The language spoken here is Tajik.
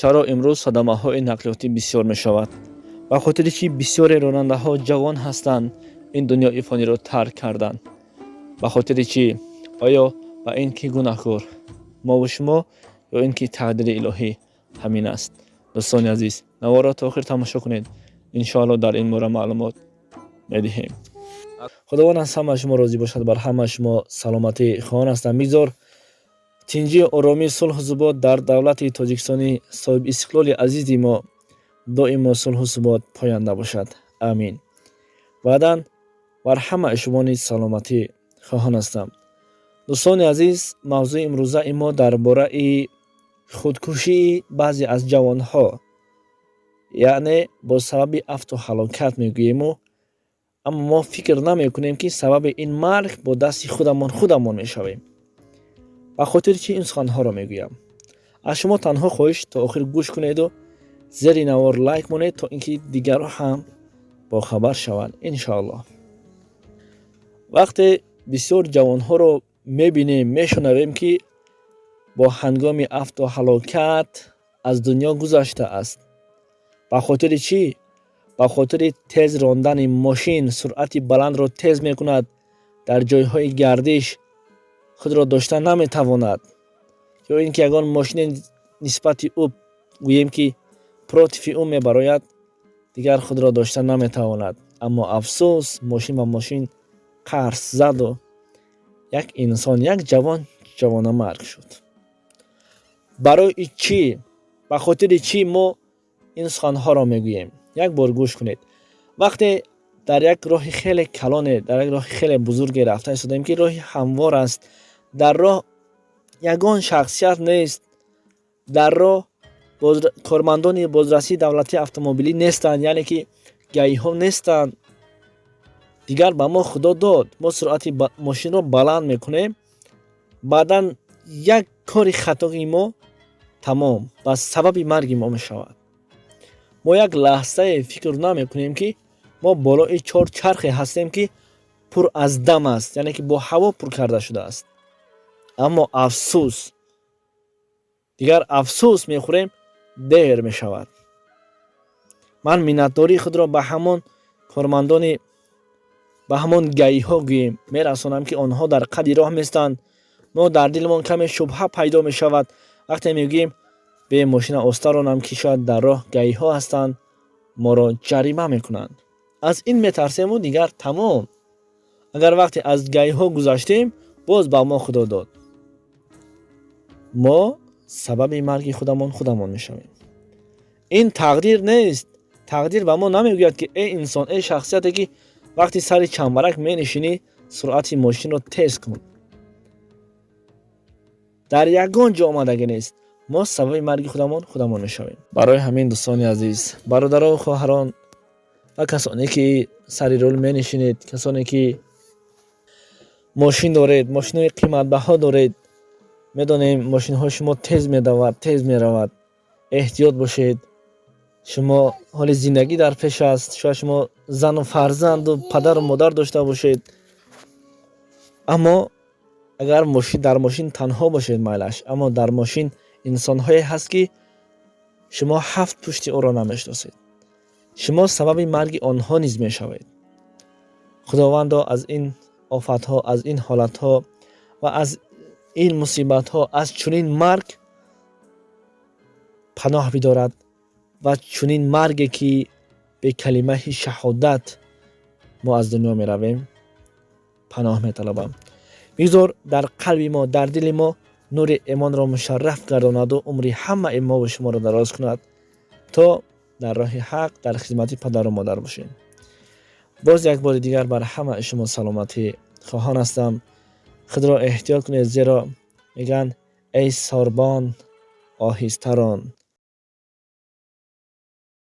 Чаро имрӯз садамаҳои нақлиётӣ бисёр мешавад? Ба хотири чӣ бисёре ронандаҳо ҷавон ҳастанд, ин дунёи фониро тарк карданд? Ба хотири чӣ? Оё ба ин ки гунаҳкор мову шумо ё ин ки тақдири илоҳӣ ҳамин аст? Дӯстони азиз, наворро то охир тамошо кунед, иншоалло дар ин бора маълумот медиҳем. Худованд аз ҳамаи шумо розӣ бошад, бар ҳамаи шумо саломатӣ хоҳон ҳастам. Бигзор тинҷӣ, оромӣ, сулҳу субот дар давлати Тоҷикистони соҳибистиқлоли азизи мо доимо сулҳу субот поянда бошад. Амин. Баъдан бар ҳамаи шумо низ саломатӣ хоҳон ҳастам. Дӯстони азиз, мавзӯи имрӯзаи мо дар бораи худкушии баъзе аз ҷавонҳо, яъне бо сабаби афту ҳалокат мегӯему, аммо мо фикр намекунем, ки сабаби ин марг бо дасти худамон худамон мешавем. Ба хотири чӣ ин суханҳоро мегӯям? Аз шумо танҳо хоҳиш: то охир гӯш кунеду зери навор лайк монед, то ин ки дигарро ҳам бохабар шаванд, иншоаллоҳ. Вақте бисёр ҷавонҳоро мебинем, мешунавем, ки бо ҳангоми афту ҳалокат аз дунё гузаштааст. Ба хотири чӣ? Ба хотири тез рондани мошин, суръати баландро тез мекунад, дар ҷойҳои гардиш худро дошта наметавонад, ё ин ки ягон мошине нисбати ӯ, гӯем ки против и ӯ мебарояд, дигар худро дошта наметавонад. Аммо афсӯс, мошин ба мошин қарс заду як инсон, як ҷавон ҷавонамарг шуд. Барои чӣ, ба хотири чӣ мо ин суханҳоро мегӯем? Як бор гӯш кунед. Вақте дар як роҳи хеле калоне, дар як роҳи хеле бузурге рафта истодаем, ки роҳи ҳамвор аст, дар роҳ ягон шахсият нест, дар роҳ кормандони бозрасии давлатии автомобилӣ нестанд, яъне ки ГАИ ҳо нестанд. Дигар ба мо Худо дод, мо суръати мошинро баланд мекунем. Баъдан як кори хатои мо тамом ба сабаби марги мо мешавад. Мо як лаҳзае фикр намекунем, ки мо болои чор чархе ҳастем, ки пур аз дам аст, яъне ки бо ҳаво пур карда шудааст. Аммо афсӯс, дигар афсӯс мехӯрем, дер мешавад. Ман миннатдории худро ба ҳамон кормандони, ба ҳамон ГАИ ҳо гӯем, мерасонам, ки онҳо дар қади роҳ местанд. Мо дар дилмон каме шубҳа пайдо мешавад, вақте мегӯем: «Бе, мошина оста ронам, ки шояд дар роҳ ГАИ ҳо ҳастанд, моро ҷарима мекунанд». Аз ин метарсему дигар тамом. Агар вақте аз ГАИ ҳо гузаштем, боз ба мо Худо дод, мо сабаби марги худамон худамон мешавем. Ин тақдир нест. Тақдир ба мо намегӯяд, ки эй инсон, эй шахсияте, ки вақти сари чамбарак менишинӣ, суръати мошинро тез кун. Дар ягон ҷо омадагӣ нест. Мо сабаби марги худамон худамон мешавем. Барои ҳамин, дӯстони азиз, бародарову хоҳарон ва касоне, ки сари рул менишинед, касоне, ки мошин доред, мошинҳои қиматбаҳо доред, медонем, мошинҳои шумо тез медавад, тез меравад, эҳтиёт бошед. Шумо ҳоли зиндагӣ дар пеш аст, шояд шумо зану фарзанду падару модар дошта бошед. Аммо агар дар мошин танҳо бошед, майлаш, аммо дар мошин инсонҳое ҳаст, ки шумо ҳафт пушти ӯро намешиносед. Шумо сабаби марги онҳо низ мешавед. Худовандо, аз ин офатҳо, аз ин ҳолатҳо ва аз ин мусибатҳо, аз чунин марг паноҳ бидорад ва чунин марге, ки бе калимаи шаҳодат мо аз дунё меравем, паноҳ металабам. Бигзор дар қалби мо, дар дили мо нури имонро мушарраф гардонаду умри ҳамаи мову шуморо дароз кунад, то дар роҳи ҳақ, дар хизмати падару модар бошем. Боз як бори дигар бар ҳамаи шумо саломатӣ хоҳон ҳастам. Худро эҳтиёт кунед, зеро мегӯянд: «Эй сорбон, оҳиста рон».